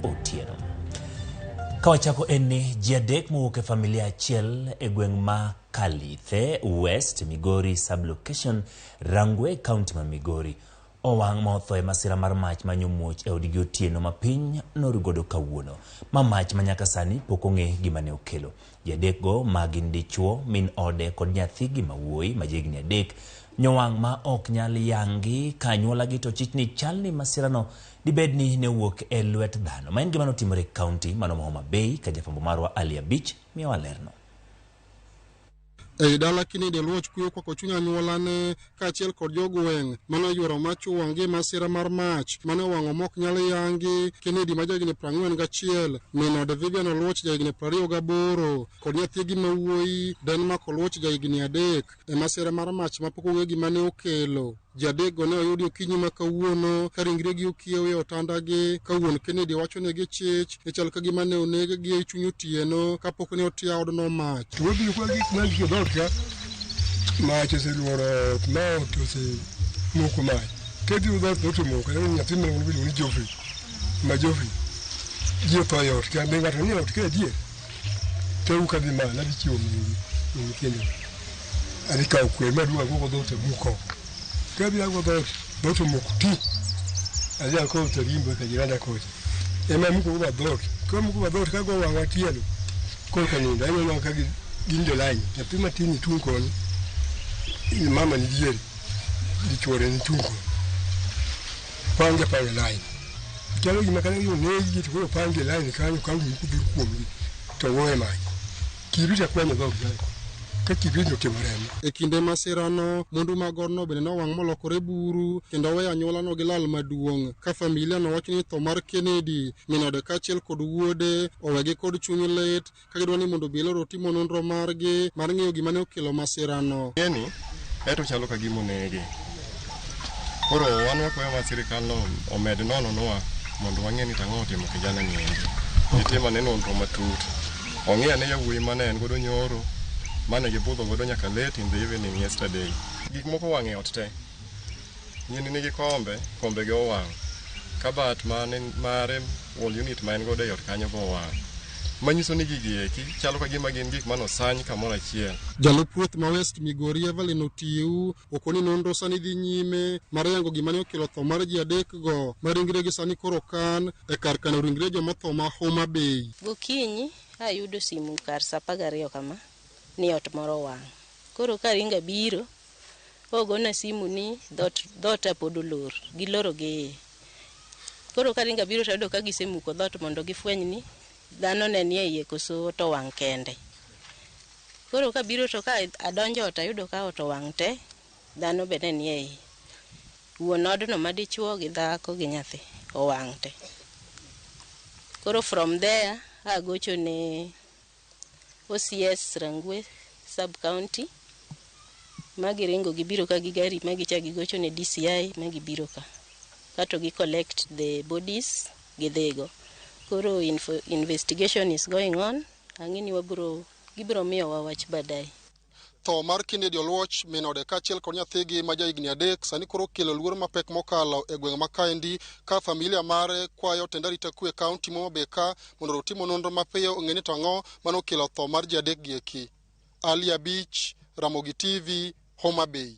Otieno. Ka wachako en ni ji adek mowuok e familia achiel e gweng' ma Kalithe West, Migori sub-location, Rangwe, kaunti ma Migori owang' ma otho e masira mar mach ma nyomuoch e odgi otieno ma piny noru godo kawuono. Ma mach ma nyaka sani pok ong'e gima ne okelo. Ji adekgo ma gin dichuo, min ode kod nyathigi ma wuoyi ma jahigni adek nyowang' ma ok nyal yangi ka anyuolagi to chich ni chal ni masirano dibed ni ne owuok e lwet dhano. Ma en gima notimore e kaunti mano ma Homa Bay ka jafwambo marwa Ali Abich miyowa lerno. Ei dala Kennedy Oluoch kuyo kwako chuny anyuolane kaachiel kod jogweng' mane oyuoro mach owang' e masira mar mach mane owang'o mok nyal yangi. Kennedy ma jahigni 41, min ode Vivian Oluoch jahigni 28 kod nyathigi ma wuoyi Denmark Oluoch jahigni 3 e masira mar mach mapok ong'e gima ne okelo. Ji adekgo ne oyudi okinyi ma kawuono ka ringregi okiew e otandagi ka wuon Kennedy wacho ni gichich ni chal ka gima ne oneg-gi e chuny otieno kapok ne otia odno mach. To wabiro kwa gik ma gik dhoot ka mach oseluoro ot ma ot osemoko mach. Kebiro dhoot dhoot omoko nyathi moro miluongo ni Geoffrey ma Geoffrey ji otho e ot ka be ng'ato nie ot ka adier to awuok adhi malo adhi chiwo min gi nyithindo. Adhi kawo kwer maduong' agogo dhoot amuko. Kabiro ago dhoot, dhoot omoko ti. Adhi akowo tarimbo ka jiranda kocha. Ema amuko go dhoot. Kamuko go dhoot kago wang'a tielo. Korka nindo aneno ka gin jolany. Nyathi matin ni tung' koni. Mama ni diere. Dichuore ni tung' koni. Pange apanga line. Chalo gima kata oneggi to koro pange line kanyo ka wuok dhur kuomgi to goye mach. Kibrit akwanyo dhog kanyo. Ka kibrit otimo remo. E kinde masirano, mwandu mag odno bende nowang' molokore buru kendo oweyo anyuolano gi lal maduong'. Ka familia no wacho ni tho mar Kennedy, min ode kaachiel kod wuode owegi kod chuny lit ka gidwa ni mondo obila otimo nonro margi mar ng'eyo gima ne okelo masirano. Ng'eni eto chalo ka gima onege. Koro wan wakwayo ma sirikal no omed nononwa mondo wang'e ni tang'o otimo kijana ni endi. Gitim ane nonro matut. Ong'i ane yawuoyi mane en godo nyoro, mane gibudho godo nyaka late in the evening yesterday. Gik moko owang' e ot te. Nyini nigi kombe, kombe ge owang'. Kabat mane mare wall unit ma en godo e ot kanyo be owang'. Manyiso ni gigi eki chalo ka gima gin gik mane osany kamoro achiel. Jalup ruoth ma West Migori Evelyn Otiu okoni nonro sani dhi nyime mar yango gima ne okelo tho mar ji adekgo ma ringregi sani koro kan e kar kano ringre jomotho ma Homa Bay. Gokinyi ayudo simu kar saa 12 kama ni ot moro owang'. Koro karingo abiro, ogona simu ni dhota pod olor, giloro gi iye. Koro karingo abiro to ayudo ka gisemuko dhoot mondo gifweny ni dhano ne nie iye koso ot owang' kende. Koro kabiro to ka adonjo ot ayudo ka ot owang' te, dhano be ne nie iye. Wuon odno madichuo gi dhako gi nyathi owang' te. Koro from there agocho ne OCS Rangwe sub county ma giringo gibiro ka gi gari ma gichak gigocho ne DCI ma gibiro ka. Kato gi collect the bodies gidhigo. Koro investigation is going on. Ang'e ni gibiro miyowa wach baadaye. Tho mar Kennedy Oluoch, min ode kaachiel kod nyathigi ma jahigni 3 sani koro okelo luoro mapek mokalo e gweng' ma kaendi ka familia mare kwayo tend arita kwe e kaunti ma Homa Bay ka mondo otimo nonro mapiyo ong'e ni to ang'o mane okelo tho mar ji adek gi eki. Ali Abich, Ramogi TV, Homa Bay.